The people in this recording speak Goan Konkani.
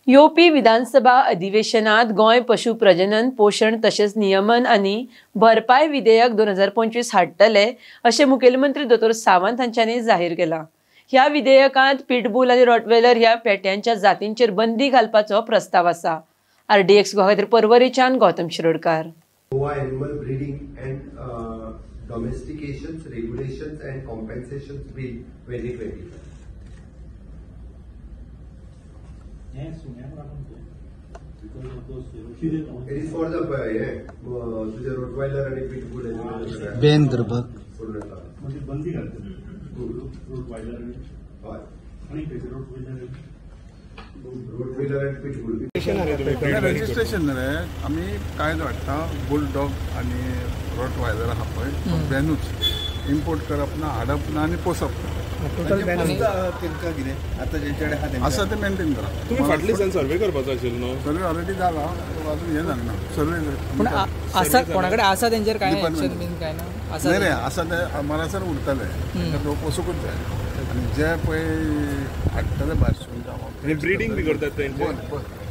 येवपी विधानसभा अधिवेशनात गोंय पशु प्रजनन पोशण तशेंच नियमन आनी भरपाय विधेयक 2025 हाडटले अशें मुखेलमंत्री दोतोर सावंत हांच्यांनी जाहीर केलां. ह्या विधेयकांत पिटबूल आनी रॉटवेलर ह्या पेट्यांच्या जातींचेर बंदी घालपाचो प्रस्ताव आसा. आरडीएक्स गोवा खातीर पर्वरीच्यान Gautam Shirodkar. Goa Animal Breeding and Domestications Regulations and Compensations Bill 2025. It is for the तुझे Rottweiler आणि Pitbull ban करपाक म्हणजे बंदी घालतले रोटवायलर आणि रोटवेलर आणि पिटबुल. रजिस्ट्रेशन रे आमी कायदो हाडटा बुलडॉग आनी रोटवायलर आहा पळय बॅनूच इम्पोर्ट करप ना, हाडप ना आनी पोसप ना. आसा ते मेंटेन करप. तुमी फाटले दिसान सर्वे करपाचो आशिल्लो न्हू? सर्वे ऑलरेडी जाला, अजून हें जालें ना सर्वे. पूण आसा कोणा कडेन आसा तेंचेर कांय एक्शन बीन कांय ना? न्ही रे, आसा ते मरासर उरतले, तांकां पोसूंकूच जाय. आनी जे पळय हाडटले भायरसून ब्रिडींग बी करतात तेंचे.